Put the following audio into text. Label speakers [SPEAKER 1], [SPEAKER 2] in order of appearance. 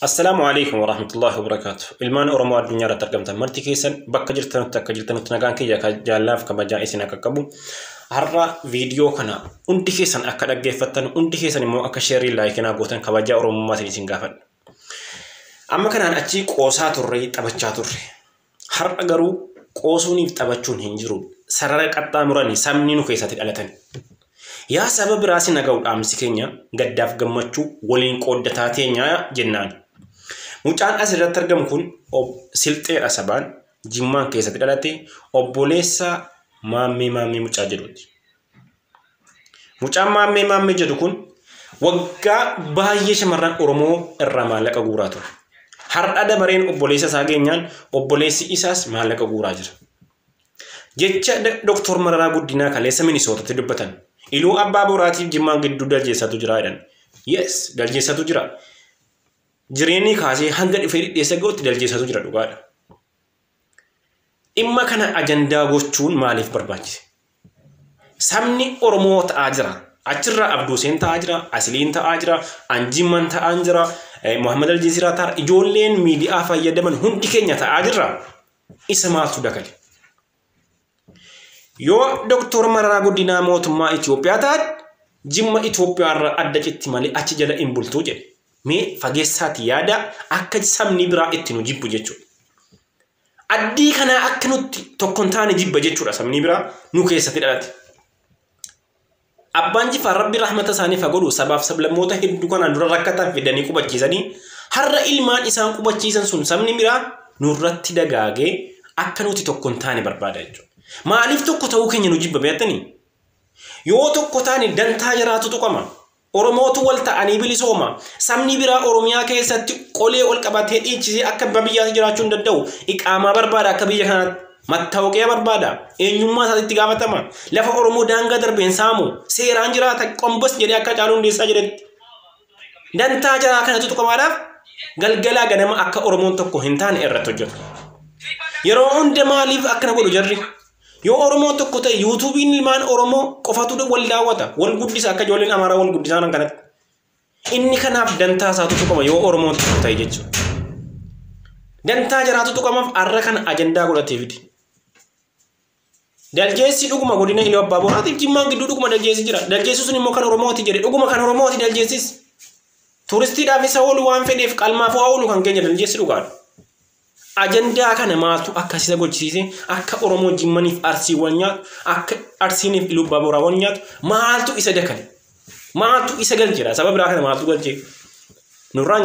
[SPEAKER 1] Assalaamu alaikum warahmatullahi wabarakaatu. Ilmaan Oromoo addunyaa irratti argamtan marti keessan bakka jirtanutti akka jirtanutti nagaan kiyya jaallaaf kabajaa isin akka qabu. Har'a viidiyoo kana hundi keessan akka dhaggeeffattan, hundi keessan immoo akka sheerii laayikinaa gootan kabajaa Oromummaatiin isin gaafadha. Amma kanaan achi qoosaa turre, taphachaa turre. Har'a garuu qoosuuniif taphachuun hin jiru. Sarara qaxxaamuranii sabni nu keessatti dhalatan. Yaa saba biraas naga'u dhaamsi keenya gaddaaf gammachuu waliin qooddataa teenyaa jennaan. Mucaan asirratti argamu kun Silxeedha sabaan, Jimmaan keessatti dhalate, obboleessa Maammee Maammee mucaa jedhuti. Mucaan Maammee Maammee jedhu kun waggaa baay'ee shamarran Oromoo irraa maallaqa guuraa ture. Har'a dabareen obboleessa isaa geenyaan obboleessi isaas maallaqa guuraa jira. Jecha Dooktor Mararaa Guddinaa kaleessa Minisootatti dubbatan. Iluu Abbaa Boraatiif Jimmaan gidduu daljeessatu jira jedhan. Yes, daljeessatu jira. Jireenyi kaasee hanga dhufee dhidheessa ga'utti daljeessatu jira dhugaadha. Dhimma kana ajandaa gochuun maaliif barbaachise? Sabni Oromoo ta'aa jira. Achirraa Abduuseen ta'aa jira, Asiliin ta'aa jira, Anjimman ta'aa jira, Muhammad Aljeesiraa ta'aa jira. Ijoolleen miidiyaa fayyadaman hundi keenya ta'aa jirra. Isa maaltu dakale? Yoo Dooktor Mararaa Guddinaa mootummaa Itoophiyaa ta'an Jimma Itoophiyaarraa adda citti malee achi jala hin bultuu jedhe. Mee fageessaati yaada akka sabni biraa itti nu jibbu jechuudha. Addii kanaa akka nutti tokko hin taane jibba jechuudha sabni biraa nu keessatti dhalate. Abbaan Jifaar Rabbi rahmata isaaniif haa godhu sabaaf sablammoota hedduu kanaan dura rakkatan fidanii qubachiisanii har'a ilmaan isaan qubachiisan sun sabni biraa nurratti dagaagee akka nuti tokko hin taane barbaada jechuudha. Maaliif tokko ta'uu keenya nu jibba beektanii? Yoo tokko taane dantaa jiraatu tuqama. Oromootu wal ta'anii bilisooma. Sabni biraa Oromiyaa keessatti qolee ol qabatee dhiichisee akka abbaa biyyaatti jiraachuu hin danda'u. Iqaamaa barbaada akka biyya kanaatti. Mattaawqee barbaada. Eenyummaa isaatti gaafatama. Lafa Oromoo daangaa darbeen saamu. Seeraan jiraata qombos jedhee akka Caaluu Hundeessaa jedhetti. Dantaa jaraa kanatu tuqamaadhaaf galgalaa ganama akka Oromoon tokko hin taane irratti hojjetu. Yeroo hunda maaliif akkana godhu jarri? Yoo Oromoon tokko ta'e yuutuubiin ilmaan Oromoo qofatu wal daawwata, wal guddisa akka ijoolleen Amaaraa wal guddisan kanatti. Inni kanaaf dantaa isaatu tuqama yoo Oromoon tokko ta'e jechuudha. Dantaa jaraatu tuqamaaf har'a kana ajandaa godhatee fide. Daljeessi dhuguma godina Iluu Abbaa Boraatiif Jimmaan gidduu dhuguma daljeessi jira. Daljeessi sun immoo kan Oromooti jedhe dhuguma kan Oromooti daljeessis. Turistiidhaaf isa oolu waan fedheef qalmaaf waa oolu kan keenya daljeessi dhugaadha. Ajandaa kana maaltu akkasisa gochisiise akka Oromoo Jimmaniif Arsii wal nyaatu akka Arsiiniif Iluu Abbaa Boraa wal nyaatu maaltu isa dakale? Maaltu isa galcheedha? Saba biraa kana maaltu galchee? Nurraa